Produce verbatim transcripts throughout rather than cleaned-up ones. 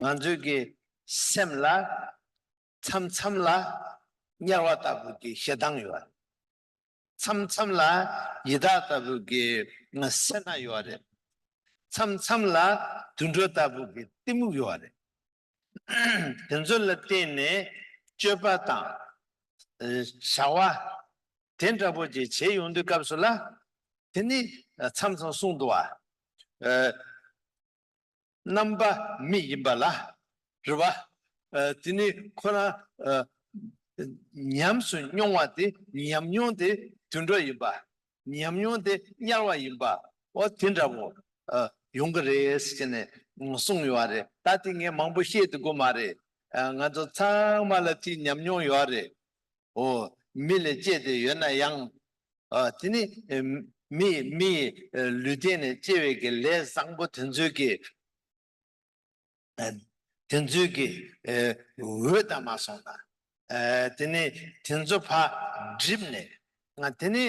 ང་ཚོའི་གི་སེམས་ལ་མཚམས་མཚམས་ལ་དམྱལ་བ་ལྟ་བུ་གི་ཞེ་སྡང་ཡོད་རེད། མཚམས་མཚམས་ལ་ཡི་དྭགས་ལྟ་བུ་གི་སེར་སྣ་ཡོད་རེད། མཚམས་མཚམས་ལ་དུད་འགྲོ་ལྟ་བུ་གི་གཏི་མུག་ཡོད་རེད། དེ་ཚོ་ལ་བརྟེན་ནས་སྤྱོད་པ་དང་བྱ་བ་དེ་འདྲ་པོ་ཅིག་བྱེད་ཡོང་དུས་སྐབས་སུ་ལ། དེ་ནི་མཚམས་མཚམས་གསུངས་འདུག་བ། རྣམ་པ་མི་ཡིན་པ་ལ་རེད་བ། དེ་ནི་ཁོ་རང་ཉམས་སུ་མྱོང་བ་དེ་ཉམས་མྱོང་དེ་དུད་འགྲོ་ཡིན་པ། ཉམས་མྱོང་དེ་དམྱལ་བ་ཡིན་པ། འོ་དེ་འདྲ་བོ་ཡོང་གི་རེད་ཟེར་ནས་གསུངས་ཡོད་རེད། ད་དེ་ངས་མང་པོ་བཤད་དགོས་མ་རེད། ང་ཚོ་ཚང་མ་ལ་དེ་ཉམས་མྱོང་ཡོད་རེད། འོ། མི་ལ་སྐྱེས་ཏེ་ཡོད་ན་ཡང་། ཨ། དེ་ནི་མི་མིའི་ལུས་རྟེན་ནས་སྐྱེ་བའི་གི་ལས་བཟང་པོ་དེ་ཚོའི་གི་དེ་ཚོའི་གི་འོད་དང་མ་སོང་ན། དེ་ནི་དེ་ཚོ་ཕར་བསྒྲིབས་ནས། ང་དེ་ནི་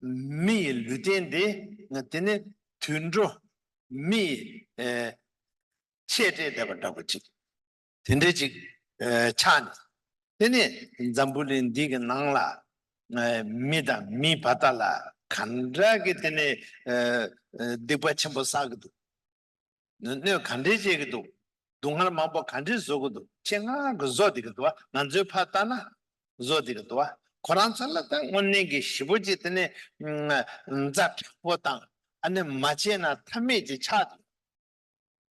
མིའི་ལུས་རྟེན་དེ་ང་དེ་ནི་དུད་འགྲོ་མིའི་ཆས་སྤྲས་བསྡད་པ་འདྲ་པོ་ཅིག་དེ་འདྲ་ཅིག་ཨ། ཆགས་ནས། དེ་ནས་འཛམ་བུ་གླིང་འདི་གི་ནང་ལ་ཨ། མི་དང་མིའི་བར་ཐག་ལ་ག་འདྲ་གི་དེ་ནས་ཨ། ཨ། སྡིག་པ་ཆེན་པོ་བསགས་ཀྱི་འདུག་གནོད་ག་འདྲས་བྱེད་ཀྱི་འདུག་སྡུག་བསྔལ་མང་པོ་ག་འདྲས་བཟོ་གི་འདུག་ཆེད་མངགས་ཀྱི་བཟོ་བསྡད་ཀྱི་འདུག་ང་ཚོའི་ཕར་ལྟ་ན་བཟོ་བསྡད་ཀྱི་འདུག་ཁོ་རང་ཚོ་ལ་ད་དངོས་གནས་ཀྱི་ཞེ་པོ་ཅིག་དེ་ནས་ཛ་དྲག་པོ་དང་ཨ་ནི་མ་བྱས་ན་ཐབས་མེད་ཅིག་ཆགས་འདུག་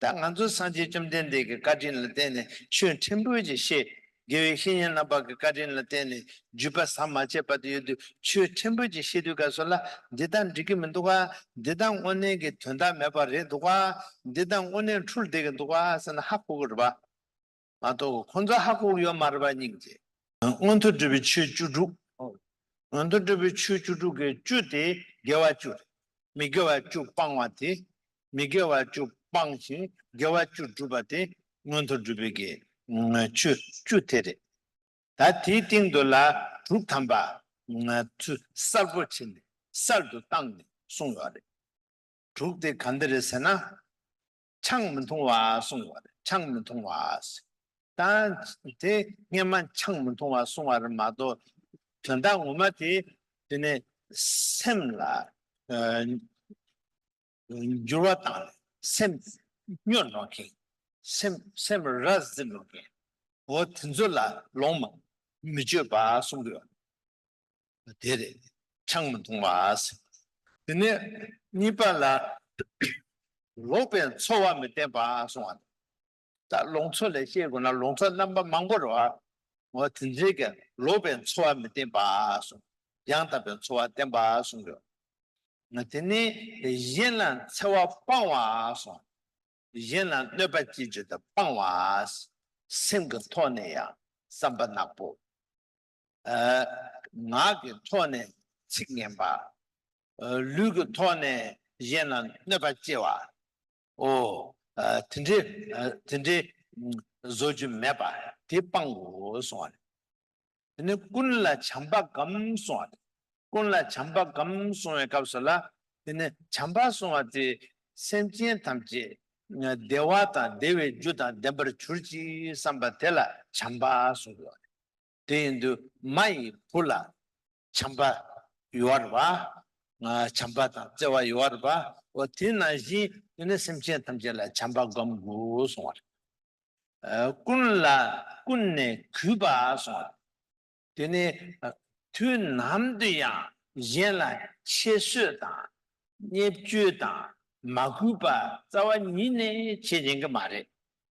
ད་ང་ཚོ་སངས་རྒྱས་བཅོམ་ལྡན་འདས་ཀྱི་བཀའ་དྲིན་ལ་བརྟེན་ནས་ཆོས་ཕྲན་བུ་ཅིག་ཤེས། དགེ་བའི་བཤེས་གཉེན་རྣམ་པ་གི་བཀའ་དྲིན་ལ་བརྟེན་ནས་བརྒྱུད་པ་ཟམ་མ་ཆད་པ་དེ་ཡོད་དུས་ཆོས་ཕྲན་བུ་ཅིག་ཤེས་དུས་སྐབས་སུ་ལ་འདི་ལྟར་འགྲིག་གི་མི་འདུག་ག་འདི་ལྟར་དངོས་གནས་ཀྱི་དོན་དག་མེད་པ་རེད་འདུག་ག་འདི་ལྟར་དངོས་གནས་འཁྲུལ་བསྡད་ཀྱི་འདུག་ག་ཟེར་ན་ཧ་གོ་གི་རེད་པ། མ་གཏོགས་ཁོང་ཚོ་ཧ་གོ་གི་ཡོད་མ་རེད་པ་སྙིང་རྗེ། མངོན་མཐོ་སྒྲུབ་པའི་ཆོས་བཅུ་དྲུག་མངོན་མཐོ་སྒྲུབ་པའི་ཆོས་བཅུ་དྲུག་གི་བཅུ་དེ་དགེ་བ་བཅུ་རེད། མི་དགེ་བ་བཅུ་སྤང་བ་དེ། མི་དགེ་བ་བཅུ་སྤང་ཞིང་དགེ་བ་བཅུ་སྒྲུབ་པ་དེ་མངོན་མཐོ་སྒྲུབ་པའི་གི་ཆོས་བཅུ་དེ་རེད། ད་དེའི་སྟེང་དུ་ལ་དྲུག་ཐམ་པ་ཚུར་གསལ་པོ་བྱས་ནས་གསལ་དུ་བཏང་ནས་གསུངས་ཡོད་རེད། དྲུག་དེ་ག་འདི་རེད་ཟེར་ན། ཆང་མི་འཐུང་བ་གསུངས་པ་རེད། ཆང་མི་འཐུང་བ་ཟེར། ད་དེ་སྔན་མ་ཆང་མི་འཐུང་བ་གསུངས་པ་རེད་མ་གཏོགས། དོན་དག་ངོ་མ་དེ་དེ་ནས་སེམས་ལ་ཨ་འགྱུར་བ་བཏང་ནས་སེམས་སྨྱོ་འགྲོ་མཁན། སེམས་སེམས་ར་བཟི་འགྲོ་མཁན། འོ་དེ་ཚོ་ལ་ལོངས་མ་མི་སྤྱོད་པ་གསུངས་ཡོད། དེ་རེད། ཆང་མི་འཐུང་བ་ཟེར། དེ་ནས་གཉིས་པ་ལ་ལོག་པའི་འཚོ་བ་མི་བསྟེན་པ་གསུངས་པ། ད་ལོག་འཚོ་ལས་བཤད་དགོས་ན་ལོག་འཚོ་རྣམ་པ་མང་པོ་རེད་བ། འོ་དེ་འདྲའི་གི་ལོག་པའི་འཚོ་བ་མི་བསྟེན་པ་གསུངས། ཡང་དག་པའི་འཚོ་བ་བསྟེན་པ་གསུངས་ཡོད། དེ་ནས་གཞན་ལ་འཚེ་བ་སྤང་བ་གསུངས། གཞན་ལ་གནོད་པ་སྐྱེལ་རྒྱུ་དེ་སྤང་བ། སེམས་ཀྱི་ཐོག་ནས་ཡང་བསམ་པ་ནག་པོ། ཨ། ངག་གི་ཐོག་ནས་ཚིག་ངན་པ། ཨ། ལུས་ཀྱི་ཐོག་ནས་གཞན་ལ་གནོད་པ་སྐྱེལ་བ། ཨོ། ཨ། དེ་འདྲའི་ཨ། དེ་འདྲའི་བཟོ་རྒྱུ་མེད་པ་དེ་སྤང་དགོས་གསུངས་པ་རེད། དེ་ནས་ཀུན་ལ་བྱམས་པ་སྒོམ་གསུངས་པ་རེད། ཀུན་ལ་བྱམས་པ་སྒོམ་གསུངས་པའི་སྐབས་སུ་ལ། དེ་ནས་བྱམས་པ་གསུངས་པ་དེ་སེམས་ཅན་ཐམས་ཅད་བདེ་བ་དང་བདེ་བའི་རྒྱུ་དང་ལྡན་པར་གྱུར་ཅིག་བསམ་པ་དེ་ལ་བྱམས་པ་གསུངས་ཡོད་རེད། དེ་ཡིན་དུས་མ་ཡི་བུ་ལ་བྱམས་པ་ཡོད་རེད་པ། ང་བྱམས་པ་དང་བརྩེ་བ་ཡོད་རེད་པ། འོ་དེ་ནང་བཞིན་དེ་ནི་སེམས་ཅན་ཐམས་ཅད་ལ་བྱམས་པ་སྒོམ་དགོས་གསུངས་པ་རེད། ཨ། ཀུན་ལ་ཀུན་ནས་གུས་པ་གསུངས་པ་རེད། དེ་ནི་དུས་ནམ་དུ་ཡང་གཞན་ལ་ཁྱད་གསོད་དང་བརྙས་བཅོས་དང་མ་གུས་པ་རྩ་བ་ཉིད་ནས་བྱེད་ཉན་གྱི་མ་རེད།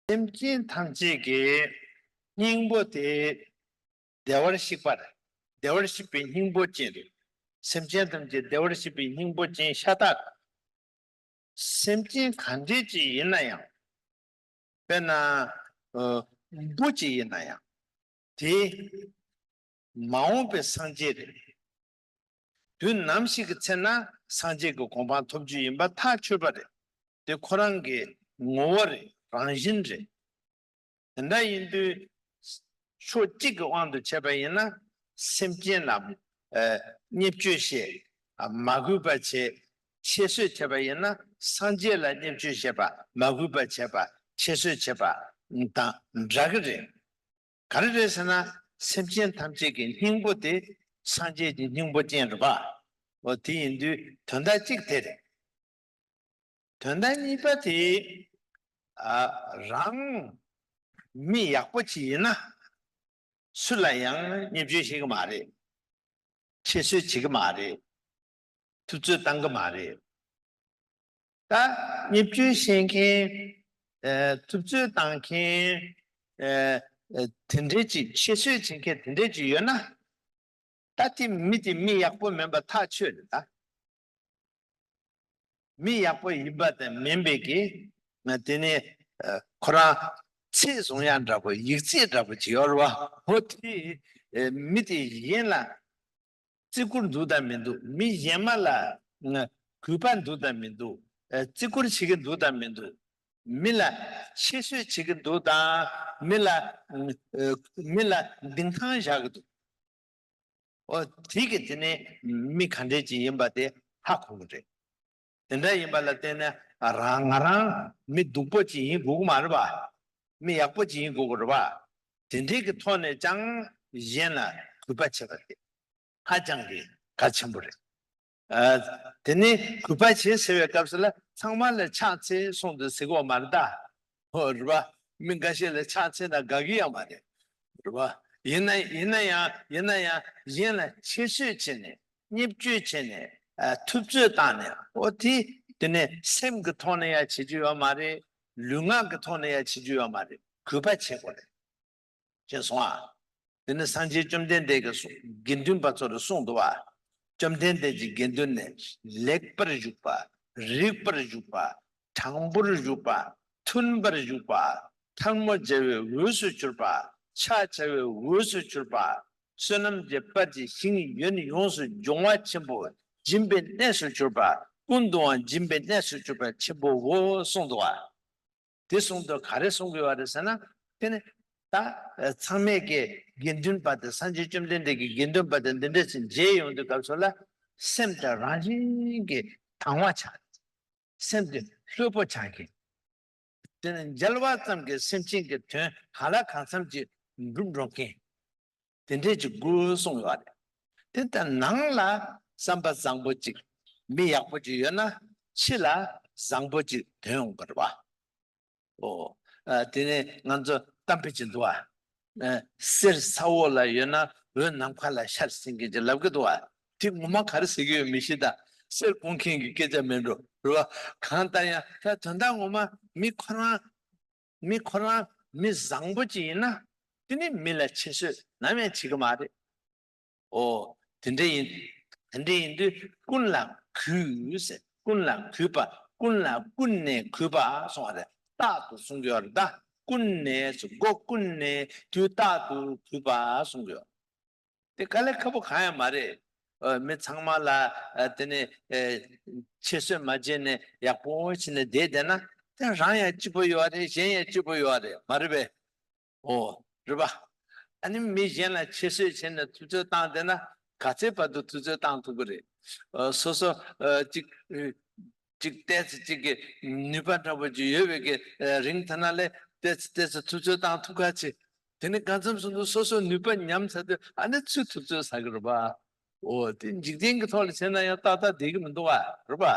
སེམས་ཅན་ཐམས་ཅད་ཀྱི་སྙིང་པོ་དེ་བདེ་བར་གཤེགས་པ་རེད། བདེ་བར་གཤེགས་པའི་སྙིང་པོ་ཅན་རེད། སེམས་ཅན་ཐམས་ཅད་བདེ་བར་གཤེགས་པའི་སྙིང་པོ་ཅན་ཤ་སྟག་སེམས་ཅན་ག་འདྲས་ཅིག་ཡིན་ན་ཡང་། དཔེར་ན། ཨ། འབུ་ཅིག་ཡིན་ན་ཡང་། དེ་མ་འོངས་པའི་སངས་རྒྱས་རེད། དུས་ནམ་ཞིག་གི་ཚེ་ན་སངས་རྒྱས་ཀྱི་གོ་འཕང་ཐོབ་རྒྱུ་ཡིན་པ་ཐག་ཆོད་པ་རེད། དེ་ཁོ་རང་གི་ངོ་བོ་རེད། རང་བཞིན་རེད། དེ་འདྲ་ཡིན་དུས་ཕྱོགས་གཅིག་གི་དབང་དུ་བྱས་པ་ཡིན་ན་སེམས་ཅན་ལ་ཨ་བརྙས་བཅོས་བྱས། ཨ་མ་གུས་པ་བྱས། ཁྱད་གསོད་བྱས་པ་ཡིན་ན་སངས་རྒྱས་ལ་བརྙས་བཅོས་བྱས་པ་མ་གུས་པ་བྱས་པ་ ཁྱད་གསོད་བྱེད་པ་དང་འདྲ་གི་རེད། ག་རེ་རེད་ཟེར་ན། སེམས་ཅན་ཐམས་ཅད་ཀྱི་སྙིང་པོ་དེ་སངས་རྒྱས་ཀྱི་སྙིང་པོ་ཅན་རེད་པ། འོ་དེ་ཡིན་དུས་དོན་དག་གཅིག་དེ་རེད། དོན་དག་གཉིས་པ་དེ། ཨ། རང་མི་ཡག་པོ་ཅིག་ཡིན་ན། སུ་ལ་ཡང་བརྙས་བཅོས་བྱེད་ཀྱི་མ་རེད། ཁྱད་གསོད་བྱེད་ཀྱི་མ་རེད། ཐུབ་ཚོད་བཏང་གི་མ་རེད། ད་བརྙས་བཅོས་བྱེད་མཁན། ཨ། ཐུབ་ཚོད་བཏང་མཁན། ཨ། ཨ། དེ་འདྲས་ཅིག་ཁྱད་གསོད་བྱེད་མཁན་དེ་འདྲས་ཅིག་ཡོད་ན། ད་དེ་མི་དེ་མི་ཡག་པོ་མིན་པ་ཐག་ཆོད་རེད་ད། མི་ཡག་པོ་ཡིན་པ་དང་མིན་པའི་གི། ང་དེ་ནས། ཨ། ཁོ་རང་ཚིག་བཟུང་ཡག་འདྲ་པོ་ཡིག་ཚད་འདྲ་པོ་ཅིག་ཡོད་རེད་བ། འོ་དེ། ཨ། མི་དེ་གཞན་ལ་བརྩི་བཀུར་འདུག་དང་མི་འདུག་མི་གཞན་མ་ལ་ང་གུས་པ་འདུག་དང་མི་འདུག་ཨ། བརྩི་བཀུར་བྱེད་ཀྱི་འདུག་དང་མི་འདུག་མི་ལ་ཁྱད་གསོད་བྱེད་ཀྱི་འདུག་དང་། མི་ལ། ཨ། མི་ལ་འདིང་ཐང་བཞག་གི་འདུག་འོ་དེ་གི་དེ་ནས་མི་ག་འདྲས་ཅིག་ཡིན་པ་དེ་ཧ་གོ་གི་རེད། དེ་འདྲ་ཡིན་པ་ལ་བརྟེན་ནས་རང་ང་རང་མི་སྡུག་པོ་ཅིག་ཡིན་དགོས་ཀྱི་མ་རེད་པ། མི་ཡག་པོ་ཅིག་ཡིན་དགོས་ཀྱི་རེད་པ། དེ་འདྲས་ཀྱི་ཐོག་ནས་ཀྱང་གཞན་ལ་གུས་པ་བྱེད་པ་དེ་ཧ་ཅང་གི་གལ་ཆེན་པོ་རེད། ཨ། དེ་ནས་གུས་པ་བྱེད་ཟེར་བའི་སྐབས་སུ་ལ་ཚང་མ་ལ་ཕྱག་འཚལ་གསུངས་ཏེ་ཟེར་གྱི་ཡོད་མ་རེད་ད། ཧོ། རེད་པ། མི་འགའ་ཤས་ལ་ཕྱག་འཚལ་ན་དགའ་གི་ཡོད་མ་རེད། རེད་པ། ཡིན་ན་ཡིན་ན་ཡང་ཡིན་ན་ཡང་གཞན་ལ་ཁྱད་གསོད་བྱས་ནས་བརྙས་བཅོས་བྱས་ནས། ཨ། ཐུབ་ཚོད་བཏང་ནས། འོ་དེ་དེ་ནས་སེམས་ཀྱི་ཐོག་ནས་ཡང་བྱེད་རྒྱུ་ཡོད་མ་རེད། ལུས་ངག་གི་ཐོག་ནས་ཡང་བྱེད་རྒྱུ་ཡོད་མ་རེད། གུས་པ་བྱེད་དགོས་རེད། ཤེས་སོང་ཨ། དེ་ནི་སངས་རྒྱས་བཅོམ་ལྡན་འདས་ཀྱིས་གསུངས། དགེ་འདུན་པ་ཚོར་གསུངས་འདུག་བ། བཅོམ་ལྡན་འདས་ཀྱི་དགེ་འདུན་ནི། ལེགས་པར་བཞུགས་པ། རིགས་པར་བཞུགས་པ། དྲང་པོར་བཞུགས་པ། མཐུན་པར་བཞུགས་པ། ཐལ་མོ་སྦྱར་བའི་འོས་སུ་གྱུར་པ། ཕྱག་བྱ་བའི་འོས་སུ་གྱུར་པ། བསོད་ནམས་ཀྱི་དཔལ་གྱི་ཞིང་ཡོན་ཡོངས་སུ་སྦྱོང་བ་ཆེན་པོ་སྦྱིན་པའི་གནས་སུ་གྱུར་པ། ཀུན་ཏུའང་སྦྱིན་པའི་གནས་སུ་གྱུར་པ་ཆེན་པོའོ་གསུངས་འདུག་བ། དེ་གསུངས་དུས་ག་རེ་གསུང་གི་ཡོད་རེད་ཟེར་ན། དེ་ནི་ད་ཚང་མས་ཀྱི་དགེ་འདུན་པ་དེ། སངས་རྒྱས་བཅོམ་ལྡན་འདས་ཀྱི་དགེ་འདུན་པ་དེ་འདི་འདྲ་ཞིག་མཇལ་ཡོང་དུས་སྐབས་སུ་ལ། སེམས་དེ་རང་བཞིན་གྱིས་དྭང་བ་ཆགས། སེམས་དེ་ལྷོད་པོ་ཆགས་ཀྱི། དེ་ནི་མཇལ་བ་ཙམ་གྱིས་སེམས་ཅན་གྱི་དོན་གང་ལ་གང་འཚམ་ཅིག་འགྲུབ་འགྲོ་མཁན། དེ་འདྲས་ཀྱི་སྐུ་གསུངས་ཡོད་རེད། དེ་ལྟར་ནང་ལ་བསམ་པ་བཟང་པོ་གཅིག་མི་ཡག་པོ་གཅིག་ཡོད་ན། ཕྱི་ལ་བཟང་པོ་གཅིག་ཐོན་ཡོང་གི་རེད་པ། ཨོ། ཨ། དེ་ནས་ང་ཚོ་གཏམ་དཔེ་ཅིག་འདུག་ཨ། ཨ། གསེར་ས་འོག་ལ་ཡོད་ན་འོད་ནམ་མཁའ་ལ་ཤར་ཟེར་མཁན་ཅིག་ལབ་ཀྱི་འདུག་ཨ། དེ་ངོ་མ་ག་རེ་ཟེར་གྱི་ཡོད་མི་ཤེས་ད། གསེར་སྐུང་མཁན་གྱི་སྐད་ཆ་མིན་འགྲོ་རེད་པ། གང་ལྟར་ཡང་ད་དོན་དག་ངོ་མ་མི་ཁོ་རང་མི་ཁོ་རང་མི་བཟང་པོ་ཅིག་ཡིན་ན། དེ་ནི་མི་ལ་ཁྱད་གསོད་ནམ་ཡང་བྱེད་ཀྱི་མ་རེད། ཨོ། དེ་འདྲ་ཡིན། དེ་འདྲ་ཡིན་དུས་ཀུན་ལ་གུས་ཟེར། ཀུན་ལ་གུས་པ། ཀུན་ལ་ཀུན་ནས་གུས་པ་གསུང་བ་རེད། རྟག་ཏུ་གསུང་གི་ཡོད་རེད་ད། ཀུན་ནས་སྒོ་ཀུན་ནས་དུས་རྟག་ཏུ་གུས་པ་གསུང་གི་ཡོད། དེ་དཀའ་ལས་ཁག་པོ་གང་ཡང་མ་རེད། ཨ། མི་ཚང་མ་ལ། ཨ། དེ་ནས། ཨེ། ཁྱད་གསོད་མ་བྱས་ནས་ཡག་པོ་བྱས་ནས་བསྡད་བསྡད་ན། དེ་རང་ཡང་སྐྱིད་པོ་ཡོད་རེད། གཞན་ཡང་སྐྱིད་པོ་ཡོད་རེད། མ་རེད་པས། ཨོ། རེད་པ། ཨ་ནི་མི་གཞན་ལ་ཁྱད་གསོད་བྱས་ནས་ཐུབ་ཚོད་བཏང་བསྡད་ན། ག་ཚད་བར་དུ་ཐུབ་ཚོད་བཏང་ཐུབ་ཀྱི་རེད། ཨ། སོ་སོ། ཨ། གཅིག་ཨ། གཅིག་ཏོག་ཙམ་གཅིག་གི་ནུས་པ་འདྲ་པོ་ཅིག་ཡོད་པའི་གི། ཨ། རིང་ཐ་ན་ལས་ཏོག་ཙམ་ཏོག་ཙམ་ཐུབ་ཚོད་བཏང་ཐུབ་ཁ་ཅིག་དེ་ནི་གང་འཚམ་སོང་དུས་སོ་སོ་ནུས་པ་ཉམས་ཚར་དུས་ཨ་ནི་ཚུར་ཐུབ་ཚོད་ཟ་གི་རེད་པ། ཨོ། དེ་འཇིག་རྟེན་གྱི་ཐོག་ལ་བྱས་ན་ཡང་ཏག་ཏག་བསྡད་ཀྱི་མི་འདུག་བ། རེད་པ།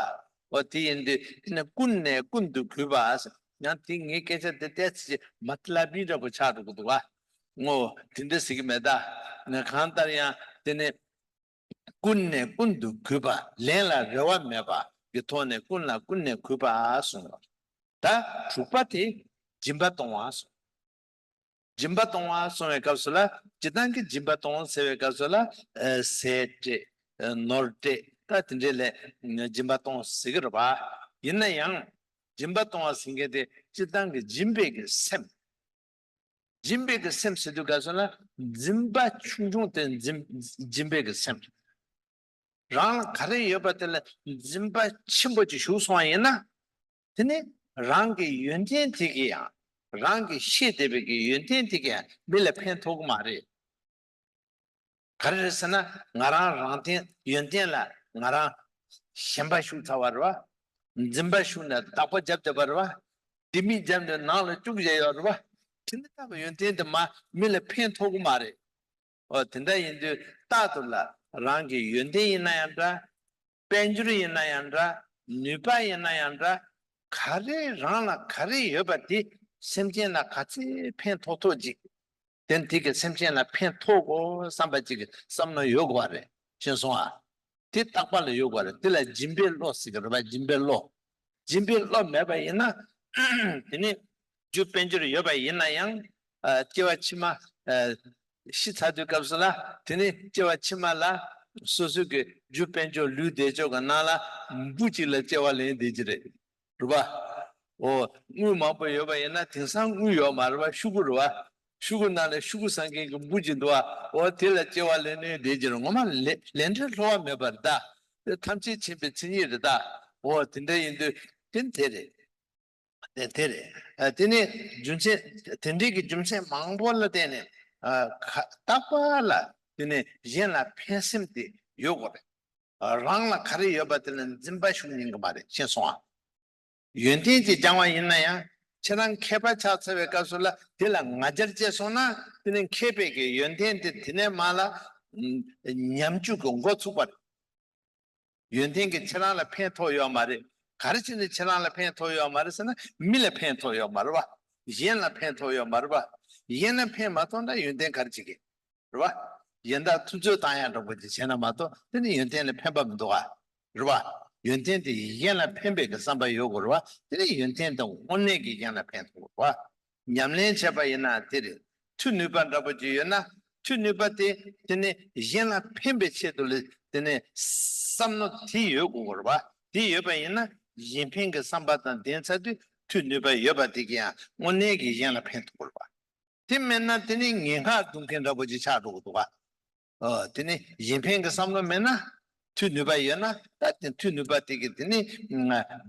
ཨོ། དེ་ཡིན་དུས་དེ་ནི་ཀུན་ནས་ཀུན་ཏུ་གུས་པ་ཟེར། ཡང་དེ་ངའི་སྐད་ཆ་དེ་ཏོག་ཙམ་མ་ཏི་ལ་པི་འདྲ་པོ་ཆགས་འགྲོ་གི་འདུག་བ། ཨོ། དེ་འདྲ་ཟེར་གྱི་མེད་ད། ང་གང་ལྟར་ཡང་དེ་ནི། ཀུན་ནས་ཀུན་ཏུ་གུས་པ། ལན་ལ་རེ་བ་མེད་པ་གི་ཐོག་ནས་ཀུན་ལ་ཀུན་ནས་གུས་པ་གསུངས་པ། ད་དྲུག་པ་དེ་སྦྱིན་པ་གཏོང་བ་གསུངས། སྦྱིན་པ་གཏོང་བ་གསུང་བའི་སྐབས་སུ་ལ། སྤྱིར་བཏང་གི་སྦྱིན་པ་གཏོང་ཟེར་བའི་སྐབས་སུ་ལ། ཨ། ཟས་སྤྲད། ཨ། ནོར་སྤྲད། ད་དེ་འདྲས་ལ་སྦྱིན་པ་གཏོང་ཟེར་གི་རེད་པ། ཡིན་ན་ཡང་སྦྱིན་པ་གཏོང་བ་ཟེར་མཁན་དེ་སྤྱིར་བཏང་གི་སྦྱིན་པའི་གི་སེམས། སྦྱིན་པའི་གི་སེམས་ཟེར་དུས་སྐབས་སུ་ལ། འཛིན་པ་ཆུང་ཆུང་དེ་འཛིན། སྦྱིན་པའི་གི་སེམས། རང་ལ་ག་རེ་ཡོད་པ་དེ་ལ་འཛིན་པ་ཆེན་པོ་ཅིག་ཞུགས་སོང་བ་ཡིན་ན། དེ་ནི་རང་གི་ཡོན་ཏན་དེ་གིས་ཡང་། རང་གིས་ཤེས་བསྡད་པའི་གི་ཡོན་ཏན་དེ་གིས་ཡང་མི་ལ་ཕན་ཐོགས་ཀྱི་མ་རེད། ག་རེ་རེད་ཟེར་ན། ང་རང་རང་སྟེང་ཡོན་ཏན་ལ་ང་རང་ཞེན་པ་ཞུགས་ཚར་བ་རེད་བ། འཛིན་པ་ཞུགས་ནས་བདག་པོ་རྒྱབ་བསྡད་པ་རེད་བ། ལྡེ་མིག་བརྒྱབ་ནས་ནང་ལ་བཅུག་བཞག་ཡོད་རེད་པ། དེ་འདྲ་ལྟ་བུ་ཡོན་ཏན་དེ་མ་མི་ལ་ཕན་ཐོགས་ཀྱི་མ་རེད། འོ་དེ་འདྲ་ཡིན་དུས་རྟག་ཏུ་ལ་རང་གི་ཡོན་ཏན་ཡིན་ན་ཡང་འདྲ། དཔལ་འབྱོར་ཡིན་ན་ཡང་འདྲ། ནུས་པ་ཡིན་ན་ཡང་འདྲ། ག་རེ་རང་ལ་ག་རེ་ཡོད་པ་དེ་སེམས་ཅན་ལ་ག་ཚད་ཕན་ཐོགས་ཐོགས་ཅིག་དེ་དེ་གི་སེམས་ཅན་ལ་ཕན་ཐོགས་དགོས་བསམ་པ་ཅིག་གི་བསམ་བློ་ཡོད་དགོས་པ་རེད། ཤེས་སོང་ཨ། དེ་རྟག་པ་ལ་ཡོད་དགོས་རེད། དེ་ལ་སྦྱིན་པའི་བློ་ཟེར་གི་རེད་པ། སྦྱིན་པའི་བློ། སྦྱིན་པའི་བློ་མེད་པ་ཡིན་ན། དེ་ནི་རྒྱུ་དཔལ་འབྱོར་ཡོད་པ་ཡིན་ན་ཡང་། ཨ། སྐྱེ་བ་ཕྱི་མ། ཨ། ཤི་ཚར་དུས་སྐབས་སུ་ལ། དེ་ནི་སྐྱེ་བ་ཕྱི་མ་ལ་སོ་སོ་གི་རྒྱུ་དཔལ་འབྱོར་ལུས་བདེ་མཆོག་གི་ནང་ལ་འབུ་གཅིག་ལ་སྐྱེ་བ་ལེན་བསྡད་ཀྱི་རེད། རེད་པ། འོ། དངུལ་མང་པོ་ཡོད་པ་ཡིན་ན་དེང་སང་དངུལ་ཡོད་མ་རེད་པ། ཤོག་གུ་རེད་པ། ཤོག་གུ་ནང་ལ་ཤོག་གུ་ཟ་མཁན་གྱི་འབུ་གཅིག་འདུག་པ། འོ་དེ་ལ་སྐྱེ་བ་ལེན་ནས་བསྡད་ཀྱི་རེད། ངོ་མ་ལེ་ལས་འབྲས་སླ་བ་མེད་པ་རེད་ད། དེ་ཐམས་ཅད་མཁྱེན་པའི་མཚན་ཉིད་རེད་ད། འོ་དེ་འདྲ་ཡིན་དུས་དེ་དེ་རེད། དེ་དེ་རེད། ཨ། དེ་ནི་རྒྱུ་མཚན། དེ་འདྲའི་གི་རྒྱུ་མཚན་མང་པོ་ལ་བརྟེན་ནས། ཨ། ཁ་རྟག་པ་ལ་དེ་ནི་གཞན་ལ་ཕན་སེམས་དེ་ཡོད་དགོས་རེད། ཨ། རང་ལ་ག་རེ་ཡོད་པ་དེ་ལ་འཛེམ་པ་ཞུགས་ཉན་གི་མ་རེད། ཤེས་སོང་ཨ། ཡོན་ཏན་ཅིག་སྦྱང་བ་ཡིན་ན་ཡང་ཁྱེད་རང་མཁས་པ་ཆགས་ཚར་བའི་སྐབས་སུ་ལ་དེ་ལ་ང་རྒྱལ་སྐྱེས་སོང་ན་དེ་ནི་མཁས་པའི་གི་ཡོན་ཏན་དེ་དེ་ནས་མར་ལ། ཨ། ཉམས་བཅུག་གི་འགོ་ཚུགས་པ་རེད། ཡོན་ཏན་གྱིས་ཁྱེད་རང་ལ་ཕན་ཐོགས་ཡོད་མ་རེད། ག་རེ་བྱས་ནས་ཁྱེད་རང་ལ་ཕན་ཐོགས་ཡོད་མ་རེད་ཟེར་ན། མི་ལ་ཕན་ཐོགས་ཡོད་མ་རེད་པ། གཞན་ལ་ཕན་ཐོགས་ཡོད་མ་རེད་པ། གཞན་ལ་ཕན་མ་ཐོགས་ན་ཡོན་ཏན་ག་རེ་བྱེད་ཀྱི་རེད་པ། གཞན་དག་ཐུབ་ཚོད་བཏང་ཡག་འདྲ་པོ་ཅིག་བྱས་ན་མ་གཏོགས་དེ་ནི་ཡོན་ཏན་ལ་ཕན་པ་མི་འདུག་ག་རེད་པ། ཡོན་ཏན་དེ་གཞན་ལ་ཕན་པའི་གི་བསམ་པ་ཡོད་དགོས་རེད་པ། དེ་ནི་ཡོན་ཏན་དེ་དངོས་གནས་ཀྱི་གཞན་ལ་ཕན་ཐོགས་རེད་པ། ཉམས་ལེན་བྱས་པ་ཡིན་ན་དེ་རེད། མཐུ་ནུས་པ་འདྲ་པོ་ཅིག་ཡོད་ན། མཐུ་ནུས་པ་དེ་དེ་ནི་གཞན་ལ་ཕན་པའི་ཆེད་དུ་ལ་དེ་ནི་བསམ་མནོ་དེ་ཡོད་དགོས་རེད་པ། དེ་ཡོད་པ་ཡིན་ན་གཞན་ཕན་གྱི་བསམ་པ་དང་ལྡན་ཚར་དུས་མཐུ་ནུས་པ་ཡོད་པ་དེ་གིས་ཡང་དངོས་གནས་ཀྱི་གཞན་ལ་ཕན་ཐོགས་རེད་པ། དེ་མེད་ན་དེ་ནི་ངན་སྔགས་རྡུང་མཁན་འདྲ་པོ་ཅིག་ཆགས་འགྲོ་གི་འདུག་ག་ཨ། དེ་ནི་གཞན་ཕན་གྱི་བསམ་བློ་མེད་ན། མཐུ་ནུས་པ་ཡོད་ན་ད་དེ་མཐུ་ནུས་པ་དེ་གིས་དེ་ནི་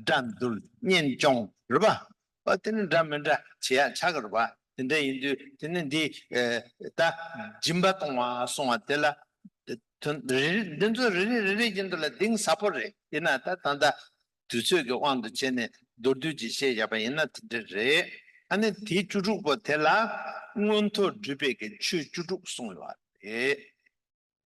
དགྲ་འདུལ་གཉེན་སྐྱོང་རེད་པ། ཨ། དེ་ནི་འདྲ་མི་འདྲ་བྱེད་ཡག་ཆགས་ཀྱི་རེད་པ། དེ་འདྲ་ཡིན་དུས་དེ་ནི་འདི། ཨ། ད་སྦྱིན་པ་གཏོང་བ་སོང་བ་དེ་ལ། དོན་རེ་རེ་འདི་ཚོ་རེ་རེ་རེ་རེ་བཞིན་དུ་ལ་གཏིང་ཟབ་པོ་རེད། ཡིན་ན་ད་ད་ལྟ་དུས་ཚོད་ཀྱི་དབང་དུ་བྱས་ནས་མདོར་བསྡུས་ཀྱིས་བཤད་བཞག་པ་ཡིན་ན་དེ་འདྲ་རེད། ཨ་ནི་དེ་བཅུ་དྲུག་པོ་དེ་ལ་མངོན་མཐོ་སྒྲུབ་པའི་གི་ཆོས་བཅུ་དྲུག་གསུངས་ཡོད་རེད།